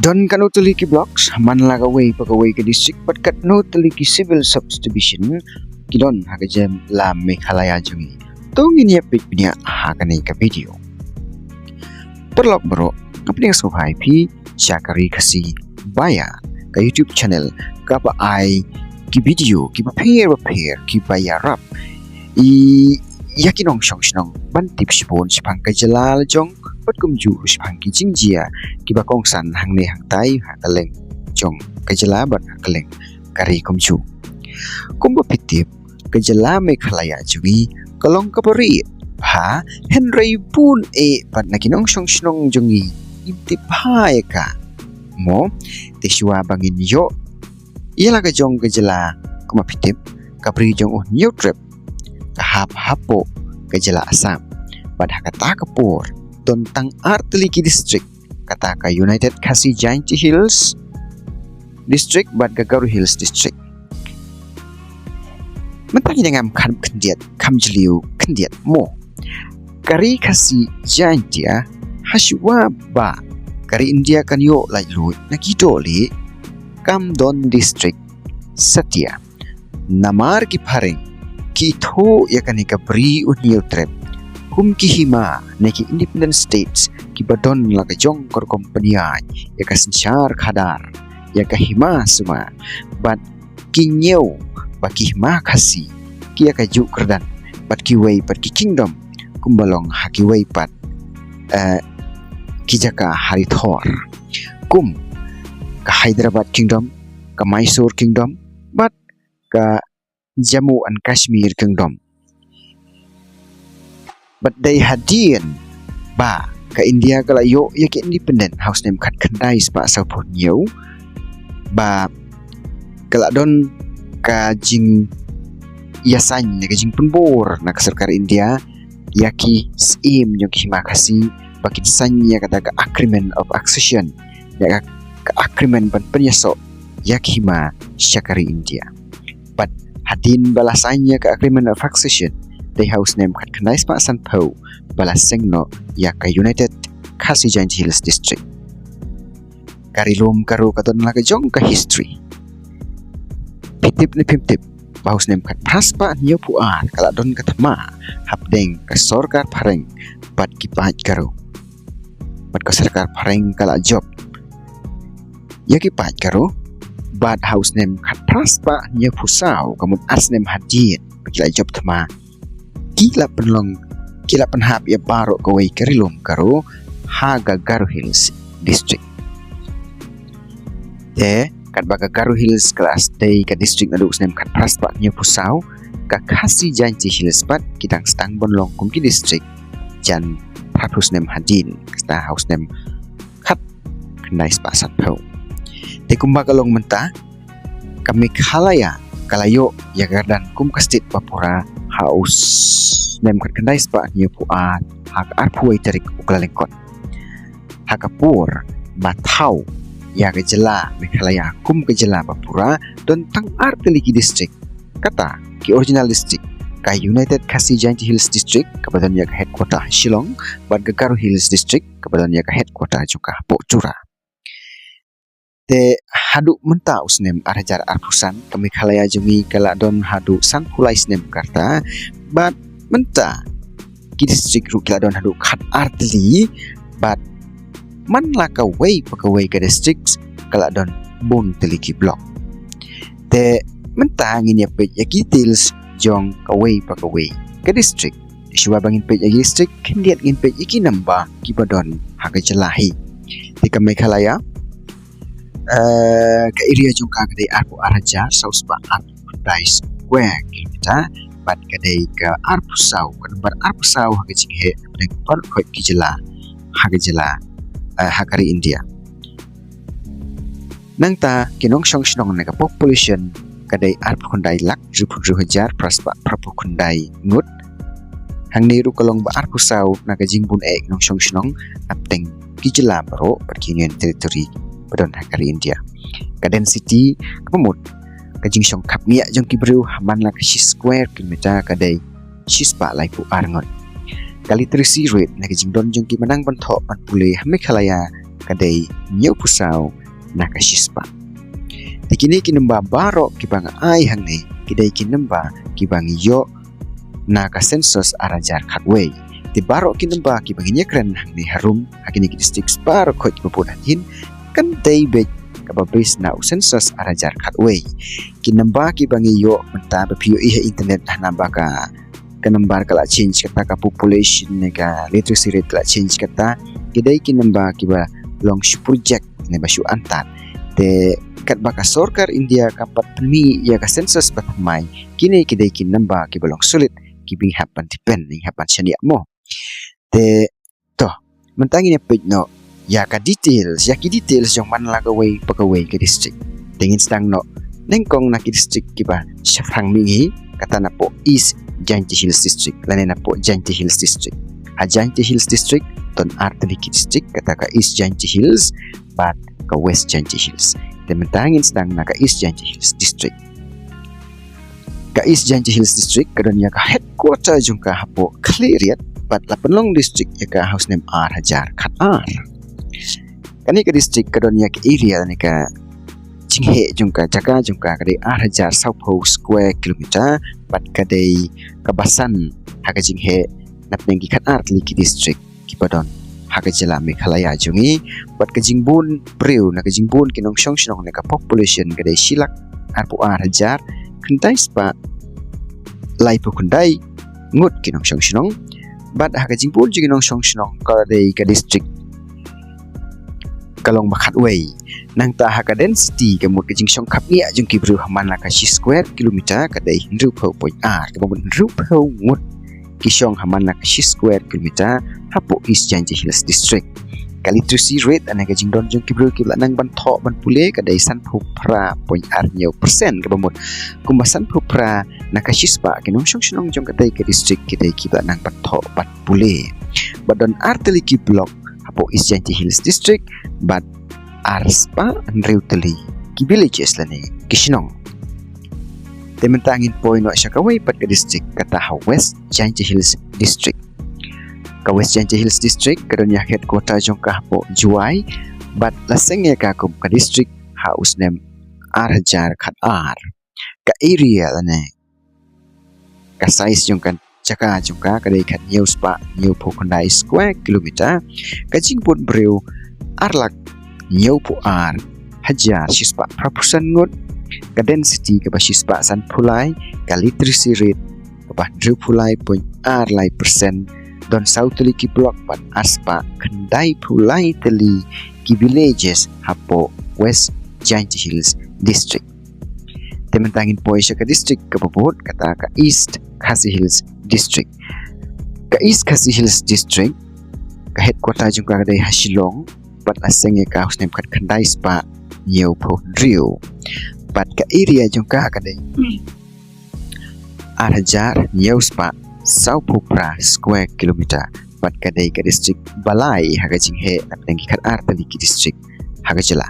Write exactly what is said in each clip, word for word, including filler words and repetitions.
Don katno tylli ki blocks man la kawei pa kawei ka district bad katno tylli ki civil subdivision ki don ha ka jylla Meghalaya jong ngi? To ngin ïa peit bniah ha kane ka video. Paralok baroh, nga pdiang sngewbha ïa phi sha ka Ri Khasi Baya, ka YouTube channel kaba ai ki video kiba pher bapher kiba ïarap ïa ki nongshong shnong ban tip shibun shaphang ka jylla la jong bad kumjuh shaphang ki jingjia kiba kongsan hangne hangtai ha kylleng jong ka jylla bad ha kylleng ka ri kumjuh. Kumba phi tip, ka jylla Meghalaya jong ngi ka long kaba rit bha, hynrei bun eh pat na ki nongshong shnong jong ngi ngim tip bha ïa ka. Mo, te shuwa ba ngin ïoh ïa la ka jong ka jylla, kumba phi tip, ka bri jong u Hynñiewtrep ka hap hapoh ka jylla Assam. Bad ha kata ka por don tang ar tylli ki district, kata ka United Khasi Jaintia Hills District bad ka Garo Hills District. Mynta ngin ïa ngam kham khyndiat, kham jylliew khyndiat mo. Ka Ri Khasi Jaintia, ha shuwa ba ka ri India kan ïoh laitluid na ki dohlieh, kam don district satia. Namar ki phareng ki ithuh ïa kane ka bri u Hynñiewtrep kum ki hima ne ki independent states kiba don la ka jong ka rukom pynïaid ïa ka synshar khadar, ïa ka hima suma, bad ki ñiew ba ki hima Khasi ki ïa ka juh kyrdan bad kiwei pat ki kingdom kumba long ha kiwei pat, eh, ki jaka ha ri thor, kum ka Hyderabad Kingdom, ka Mysore Kingdom bad ka Jammu and Kashmir Kingdom. Bad dei hadien ba ka India ka la ïoh ïa ka independent ha u snem khatkhyndai spah sawphew hynñiew, ba ka la don ka jingïasaiñ ne ka jingpynbor na ka sorkar India ïa ki syiem jong ki hima Khasi ba kin saiñ ïa kata ka Agreement of Accession, ïa ka, ka agreement ban pynïasoh ïa ki hima sha ka ri India. Bad hadien ba la saiñ ïa ka Agreement of Accession, dei ha u snem khatkhyndai spah sanphew ba la seng noh ïa ka United Khasi Jaintia Hills District. Ka ri lum Garo ka don la ka jong ka history. Phi tip ne phim tip ba ha u snem khatphra spah hynñiewphew ar ka la don ka thma hapdeng ka sorkar phareng bad ki paid Garo. Bad ka sorkar phareng ka la jop ïa ki paid Garo. Bad ha u snem khatphra spah hynñiewphew saw, ka mut ar snem hadien ba ki la jop thma, ki la pynlong, ki la pynhap ïa baroh kawei ka ri lum Garo ha ka Garo Hills District. Te katba ka Garo Hills ka la dei ka district naduh u snem khatphra spah hynñiewphew saw, ka Khasi Jaintia Hills pat ki dang sdang ban long kum ki district jan phraphew snem hadien, kata ha u snem khatkhyndai spah sanphew. Te kumba ka long mynta, ka Meghalaya ka la ïoh ïa ka kyrdan kum ka state bapura ha u snem khatkhyndai spah hynñiewphew ar, ha ka arphew wei tarik u Kyllalyngkot. Ha ka por ba thaw ïa ka jylla Meghalaya kum ka jylla bapura, don tang ar tylli ki district. Kata ki original district, ka United Khasi Jaintia Hills District kaba don ïa ka headquarter ha Shillong, bad ka Garo Hills District kaba don ïa ka headquarter jong ka hapoh Tura. Te haduh mynta u snem ar hajar arphew san, ka Meghalaya jong ngi ka la don haduh sanphew lai snem ka rta, bad mynta ki district ruh ki la don haduh khat ar tylli, bad man la kawei pa kawei ka district ka la don bun tylli ki block. Te mynta ngin ïa peit ïa ki details jong kawei pa kawei ka district. Shuwa ba ngin peit ïa ki district, khyndiat ngin peit ïa ki number kiba don ha ka jylla hi. Te ka Meghalaya, eh, ka area jong ka ka dei arphew ar hajar saw spah arphew khyndai square kilometer, bad ka dei ka arphew saw, ka number arphew saw ha ka jingheh hapdeng baroh khoit ki jylla ha ka jylla, eh, ha ka ri India. Nangta ki nongshong shnong ne ka population ka dei arphew khyndai lak hynriewphew hynriew hajar phra spah phraphew khyndai ngut. Hangne ruh ka long ba arphew saw na ka jingbun eh ki nongshong shnong hapdeng ki jylla baroh bad ki Union Territory ba don ha ka ri India. Ka density, kaba mut ka jingshong khapngiah jong ki briew ha man la ka shi square kilometer ka dei shi spah laiphew ar ngut. Ka literacy rate ne ka jingdon jong kiba nang ban thoh ban pule ha Meghalaya ka dei hynñiewphew saw na ka shispah. Te kine ki number baroh kiba nga ai hangne ki dei ki number kiba ngi ïoh na ka census ar hajar khatwei. Te baroh ki number kiba ngin ïakren hangne harum ha kine ki district baroh khoit kiba bud hadien kan dei beit kaba base na u census ar hajar khatwei. Ki number kiba ngi ïoh mynta ba phi ïohi ha internet ha number ka ka number ka la change kata, ka population ne ka literacy rate ka la change kata, ki dei ki number kiba long shu project ne ba shu antad. Te katba ka sorkar India kam pat pynmih ïa ka census ba thymmai, kine ki dei ki number kiba long solid kiba ngi hap ban depend, ngi hap ban shaniah mo. Te to, mynta ngin ïa peit noh ïa ka details, ïa ki details jong man la kawei pa kawei ka district. Te ngin sdang noh nyngkong na ki district kiba shaphrang mihngi, kata napoh East Jaintia Hills District lane napoh Jaintia Hills District. Ha Jaintia Hills District don ar tylli ki district, kata ka East Jaintia Hills bad ka West Jaintia Hills. Te mynta ngin sdang na ka East Jaintia Hills District. Ka East Jaintia Hills District ka don ïa ka headquarter jong ka hapoh Khliehriat bad la pynlong district ïa ka ha u snem ar hajar khatar. Kane ka district ka don ïa ka area ne ka jingheh jong ka, jaka jong ka ka dei ar hajar sawphew square kilometer bad ka dei kaba san ha ka jingheh napdeng ki khatar tylli ki district kiba don ha ka jylla Meghalaya jong ngi. Bad ka jingbun briew ne ka jingbun ki nongshong shnong ne ka population ka dei shi lak arphew ar hajar khyndai spah laiphew khyndai ngut ki nongshong shnong. Bad ha ka jingbun jong ki nongshong shnong ka dei ka district ka long ba khatwei. Nangta ha ka density, ka mut ka jingshong khapngiah jong ki briew ha man la ka shi square kilometer ka dei hynriewphew point ar, kaba mut hynriewphew ngut ki shong ha man la ka shi square kilometer hapoh East Jaintia Hills District. Ka literacy rate ne ka jingdon jong ki briew kiba la nang ban thoh ban pule ka dei sanphew phra point ar hynñiew percent, kaba mut kumba sanphew phra na ka shi spah ki nongshong shnong jong katei ka district ki dei kiba la nang ban thoh ban pule. Bad don ar tylli ki block hapoh East Jaintia Hills District bad ar spah hynriew tylli ki villages lane ki shnong. Te mynta ngin poi noh sha kawei pat ka district, kata ha West Jaintia Hills District. Ka West Jaintia Hills District ka don ïa headquarter jong ka hapoh Jowai bad la seng ïa ka kum ka district ha u snem ar hajar khatar. Ka area lane ka size jong ka jaka jong ka ka dei khathynñiew spah hynñiewphew khyndai square kilometer. Ka jingbun briew ar lak hynñiewphew ar hajar shi spah phraphew san ngut. Ka density kaba shi spah sanphew lai, ka literacy rate kaba hynriewphew lai point ar lai percent. Don saw tylli ki block bad ar spah khyndaiphew lai tylli ki villages hapoh West Jaintia Hills District. Te mynta ngin poi sha ka district kaba bud, kata ka East Khasi Hills District. Ka East Khasi Hills District ka headquarter jong ka ka dei ha Shillong bad la seng ïa ka ha u snem khatkhyndai spah hynñiewphew hynriew. Bad ka area jong ka ka dei ar hajar hynñiew spah sawphew phra square kilometer bad ka dei ka district ba lai ha ka jingheh napdeng ki khatar tylli ki district ha ka jylla.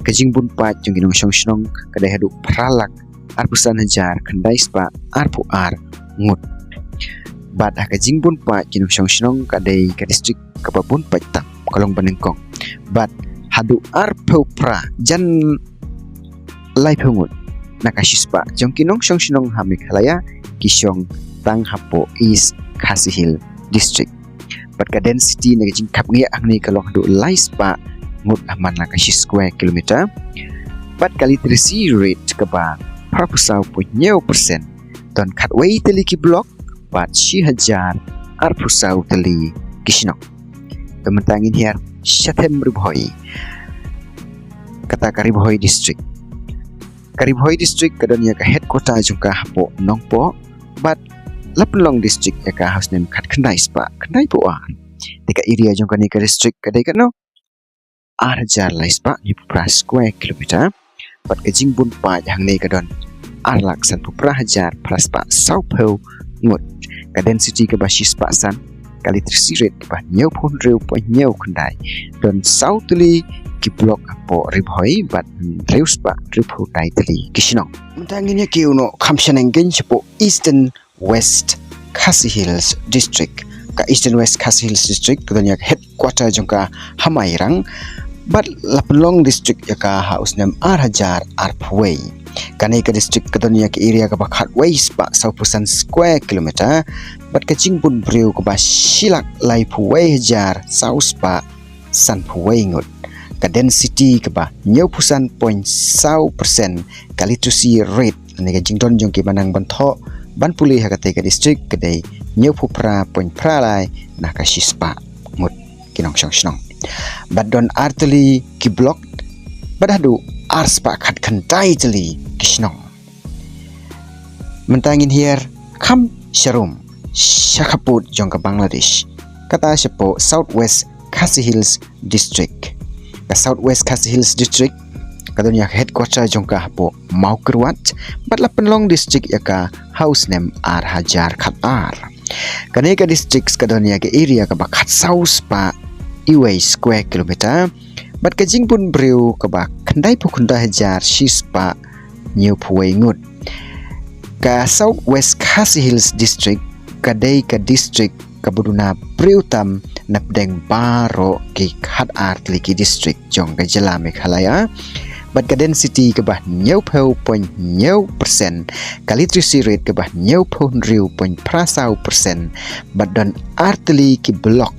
Ka jingbun paid jong ki nongshong shnong ka dei haduh phra lak arphew san hajar khyndai spah arphew ar ngut. Bad ha ka jingbun paid ki nongshong shnong ka dei ka district kaba bun paid tam, ka long ba nyngkong. Bad haduh arphew phra jan laiphew ngut na ka shi spah jong ki nongshong shnong ha Meghalaya ki shong tang hapoh East Khasi Hills District. Bad ka density ne ka jingkhapngiah hangne ka long haduh lai spah ngut ha man la ka shi square kilometer. Bad ka literacy rate kaba phraphew saw point hynñiew percent. Don khatwei tylli ki block bad shi hajar arphew saw tylli ki shnong. Te mynta ngin hiar sha them Ri Bhoi, kata ka Ri Bhoi District. Ka Ri Bhoi District ka don ïa ka headquarter jong ka hapoh Nongpoh bad la pynlong district ïa ka ha u snem khatkhyndai spah khyndaiphew ar. Te ka area jong kane ka district ka dei katno? Ar hajar lai spah hynñiewphew phra square kilometer. Bad ka jingbun paid hangne ka don ar lak sanphew phra hajar phra spah sawphew ngut. Ka density kaba shi spah san, ka literacy rate kaba hynñiewphew hynriew point hynñiew khyndai. Don saw tylli ki block hapoh Ri Bhoi bad hynriew spah hynriewphew lai tylli ki shnong. Mynta ngin ïa kiew noh kham shaneng kein shapoh Eastern West Khasi Hills District. ka Eastern West Khasi Hills District ka don ïa ka headquarter jong ka ha Mairang, bad la pynlong district ïa ka ha u snem ar hajar arphew wei. Kane ka district ka don ïa ka area kaba khatwei spah sawphew san square kilometer, bad ka jingbun briew kaba shi lak laiphew wei hajar saw spah sanphew wei ngut. Ka density kaba hynñiewphew san point saw percent, ka literacy rate, lane ka jingdon jong ki ba nang ban thoh ban pule ha katei ka district ka dei hynñiewphew phra point phra lai na ka shispah ngut ki nongshong shnong. Bad don ar tylli ki block, bad haduh ar spah khatkhyndai tylli ki shnong. Mynta ngin hiar kham sharum sha khappud jong ka Bangladesh, kata shapoh South West Khasi Hills District. Ka South West Khasi Hills District ka don ïa ka headquarter jong ka hapoh Mawkyrwat, bad la pynlong district ïa ka ha u snem ar hajar khatar. Kane ka district ka don ïa ka area kaba khatsaw spah uwei square kilometer, bad ka jingbun briew kaba khyndaiphew khyndai hajar shispah hynñiewphew wei ngut. Ka South West Khasi Hills District ka dei ka district kaba duna briew tam napdeng baroh ki khatar tylli ki district jong ka jylla Meghalaya. Bad ka density kaba hynñiewphew point hynñiew percent, ka literacy rate kaba hynñiewphew hynriew point phra saw percent, bad don ar tylli ki block,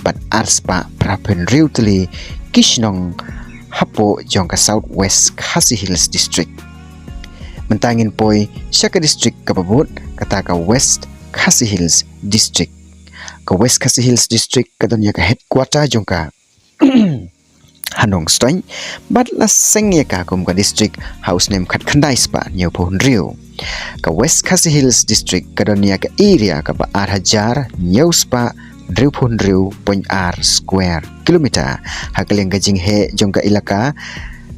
bad ar spah phraphew hynriew tylli ki shnong hapoh jong ka South West Khasi Hills District. Mynta ngin poi sha ka district kaba bud, kata ka West Khasi Hills District. Ka West Khasi Hills District ka don ïa ka headquarter jong ka ha Nongstoiñ, bad la seng ïa ka kum ka district ha u snem khatkhyndai spah hynñiewphew hynriew. Ka West Khasi Hills District ka don ïa ka area kaba ar hajar hynñiew spah hynriewphew hynriew point ar square kilometer. Ha ka liang ka jingheh jong ka ilaka,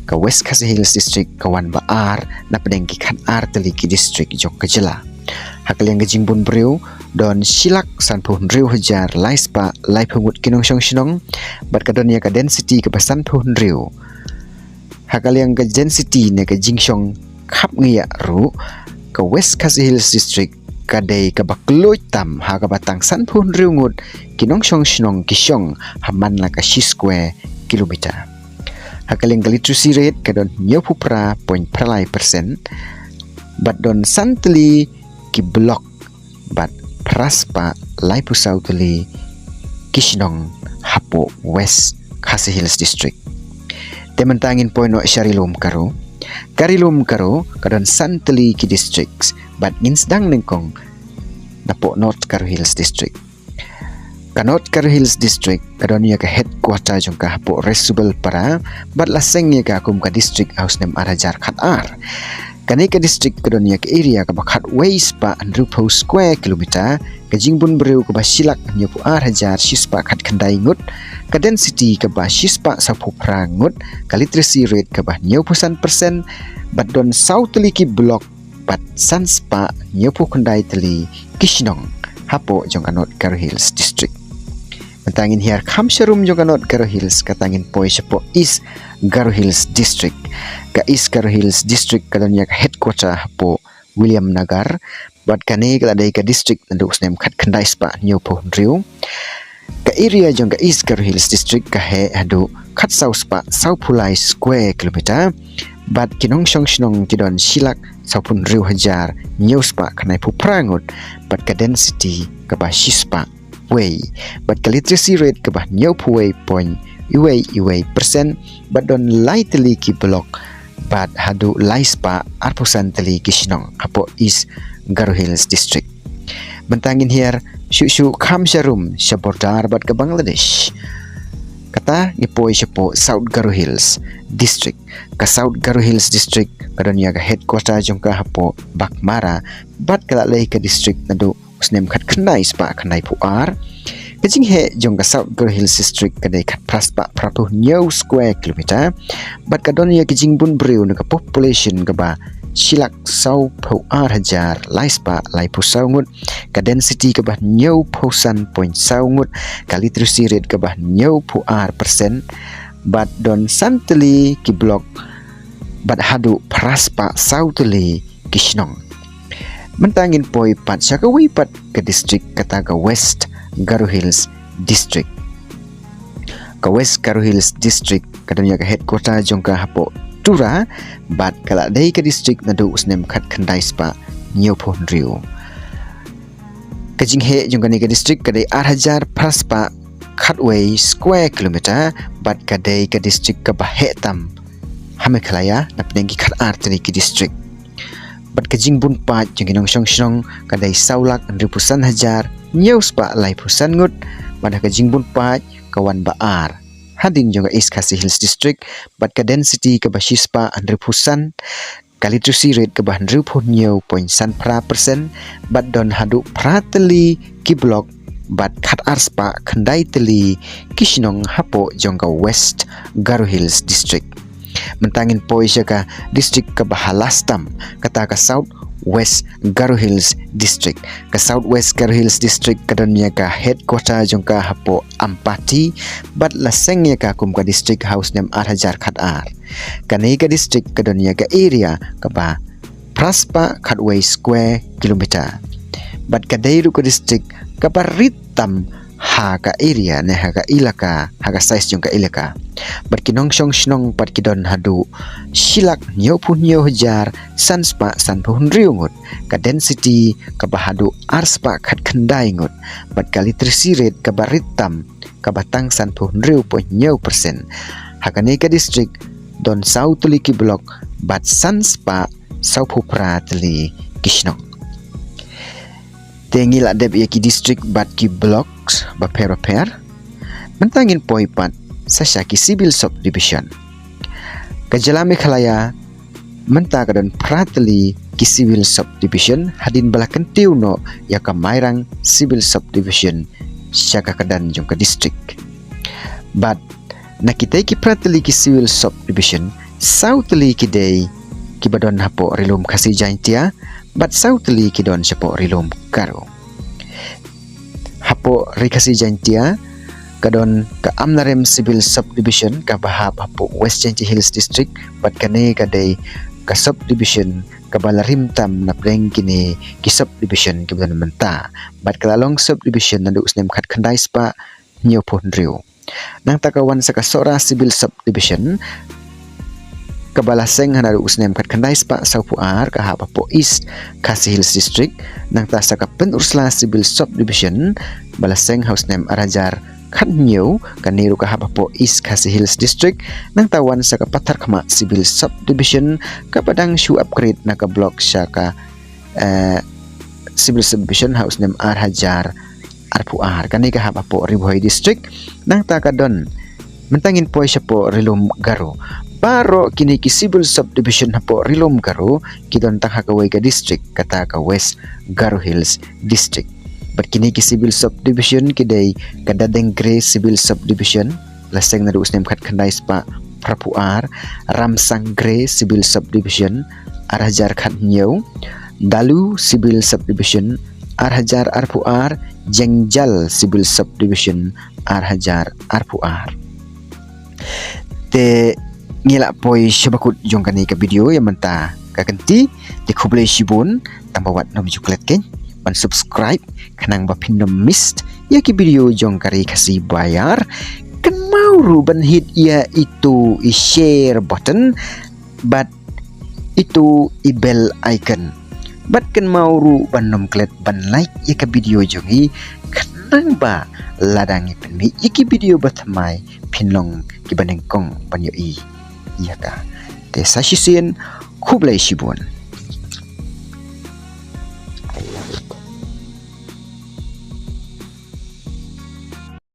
ka West Khasi Hills District ka wan ba ar napdeng ki khatar tylli ki district jong ka jylla. Ha ka liang ka jingbun briew don shi lak sanphew hynriew hajar lai spah laiphew ngut ki nongshong shnong, bad ka don ïa ka density kaba sanphew hynriew. Ha ka liang ka density ne ka jingshong khapngiah ruh, ka West Khasi Hills District ka dei kaba kylluid tam ha kaba tang sanphew hynriew ngut ki nongshong shnong ki shong ha man la ka shi square kilometer. Ha ka liang ka literacy rate ka don hynñiewphew phra point phra lai percent, bad don san tylli ki block, bad phra spah laiphew saw tylli ki shnong hapoh West Khasi Hills District. Te mynta ngin poi noh sha Ri Lum Garo. Ka Ri Lum Garo ka don san tylli ki districts, bad ngin sdang nyngkong napoh North Garo Hills District. Ka North Garo Hills District ka don ïa ka headquarter jong ka hapoh Resubelpara, bad la seng ïa ka kum ka district ha u snem ar hajar khatar. Kane ka district ka don ïa ka area kaba khatwei spah hynriewphew square kilometer, ka jingbun briew kaba shi lak hynñiewphew ar hajar shi spah khatkhyndai ngut, ka density kaba shi spah sawphew phra ngut, ka literacy rate kaba hynñiewphew san percent, bad don saw tylli ki block, bad san spah hynñiewphew khyndai tylli ki shnong hapoh jong ka North Garo Hills District. Mynta ngin hiar kham sharum jong ka North Garo Hills, kata ngin poi shapoh East Garo Hills District. Ka East Garo Hills District ka don ïa ka headquarter hapoh Williamnagar, bad kane ka la dei ka district naduh u snem khatkhyndai spah hynñiewphew hynriew. Ka area jong ka East Garo Hills District ka heh haduh khatsaw spah sawphew lai square kilometer, bad ki nongshong shnong ki don shi lak sawphew hynriew hajar hynñiew spah khyndaiphew phra ngut, bad ka density kaba shi spah wei, bad ka literacy rate kaba hynñiewphew wei point wei wei percent, bad don lai tylli ki block, bad haduh lai spah arphew san tylli ki shnong hapoh East Garo Hills District. Mynta ngin hiar shuh shuh kham sharum sha border bad ka Bangladesh. Kata ngi poi shapoh South Garo Hills District. Ka South Garo Hills District ka don ïa ka headquarter jong ka hapoh Baghmara, bad ka la leit ka district naduh u snem khatkhyndai spah khyndaiphew ar. Ka jingheh jong ka South Garo Hills District ka dei khatphra spah phraphew hynñiew square kilometer, bad ka don ïa ka jingbun briew ne ka population kaba shi lak sawphew ar hajar lai spah laiphew saw ngut, ka density kaba hynñiewphew san point saw ngut, ka literacy rate kaba hynñiewphew ar percent, bad don san tylli ki block, bad haduh phra spah saw tylli ki shnong. Mynta ngin poi pat sha kawei pat ka district, kata ka West Garo Hills District. Ka West Garo Hills District ka don ïa ka headquarter jong ka hapoh Tura, bad ka la dei ka district naduh u snem khatkhyndai spah hynñiewphew hynriew. Ka jingheh jong kane ka district ka dei ar hajar phra spah khatwei square kilometer, bad ka dei ka district kaba heh tam ha Meghalaya napdeng ki khatar tylli ki district. Bad ka jingbun paid jong ki nongshong shnong ka dei saw lak hynriewphew san hajar hynñiew spah laiphew san ngut, bad ha ka jingbun paid ka wan ba ar hadien jong ka East Khasi Hills District, bad ka density kaba shispah hynriewphew san, ka literacy rate kaba hynriewphew hynñiew point san phra percent, bad don haduh phra tylli ki block bad khatar spah khyndai tylli ki shnong hapoh jong ka West Garo Hills District. Mynta ngin poi sha ka district kaba ha last tam, kata ka South West Garo Hills District. Ka South West Garo Hills District ka don ïa ka headquarter jong ka hapoh Ampati, bad la seng ïa ka kum ka district ha u snem ar hajar khatar. Kane ka district ka don ïa ka area kaba phra spah khatwei square kilometer. Bad ka dei ruh ka district kaba rit tam ha ka area ne ha ka ilaka, ha ka size jong ka ilaka. Bad ki nongshong shnong pat ki don haduh shi lak hynñiewphew hynñiew hajar san spah sanphew hynriew ngut. Ka density kaba haduh ar spah khatkhyndai ngut. Bad ka literacy rate kaba rit tam kaba tang sanphew hynriew point hynñiew percent. Ha kane ka district don saw tylli ki block bad san spah sawphew phra tylli ki shnong. Te ngi la dep ïa ki district bad ki blocks bapher bapher. Mynta ngin poi pat sa sha ki civil subdivision. Ka jylla Meghalaya mynta ka don phra tylli ki civil subdivision, hadien ba la kyntiew noh ïa ka Mairang Civil Subdivision sha ka kyrdan jong ka district. Bad na kitei ki phra tylli ki civil subdivision, saw tylli ki dei kiba don hapoh Ri-lum Khasi Jaintia, bad saw tylli ki don shapoh Ri-lum Garo. Hapoh Ri Khasi Jaintia ka don ka Amlarem Civil Subdivision kaba hap hapoh West Jaintia Hills District, bad kane ka dei ka subdivision kaba la rim tam napdeng kine ki subdivision kiba don mynta. Bad ka la long subdivision naduh u snem khatkhyndai spah hynñiewphew hynriew. Nangta ka wan sa ka Sohra Civil Subdivision kaba la seng ha naduh u snem khatkhyndai spah sawphew ar, ka hap hapoh East Khasi Hills District. Nangta sa ka Pynursla Civil Subdivision ba la seng ha u snem ar hajar khathynñiew, kane ruh ka hap hapoh East Khasi Hills District. Nangta wan sa ka Patharkhmah Civil Subdivision kaba dang shu upgrade na ka block sha ka, eh, Civil Subdivision ha u snem ar hajar arphew ar. Kane ka hap hapoh Ri Bhoi District. Nangta ka don, mynta ngin poi shapoh Ri-lum Garo. Baroh kine ki Civil Subdivision hapoh Ri-lum Garo ki don tang ha kawei ka district, kata ka West Garo Hills District. Bad kine ki Civil Subdivision ki dei ka Dadengre Civil Subdivision, la seng naduh u snem khatkhyndai spah phraphew ar, Ramsangre Civil Subdivision ar hajar khathynñiew, Dalu Civil Subdivision ar hajar arphew ar, Jengjal Civil Subdivision ar hajar arphew ar. Te ngi la poi sha bakut jong kane ka video ïa mynta ka kynti. Te khublei shibun, tang ba wat nym ju klet keiñ ban subscribe khnang ba phin nym miss ïa ki video jong ka Ri Khasi Baïar. Kynmaw ruh ban hit ïa itu i share button bad itu i bell icon. Bad kynmaw ruh ban nym klet ban like ïa ka video jong ngi khnang ba lada ngi pynmih ïa ki video ba thymmai phin long kiba nyngkong ban ïohi ïa ka. Te sa shisien, khublei shibun.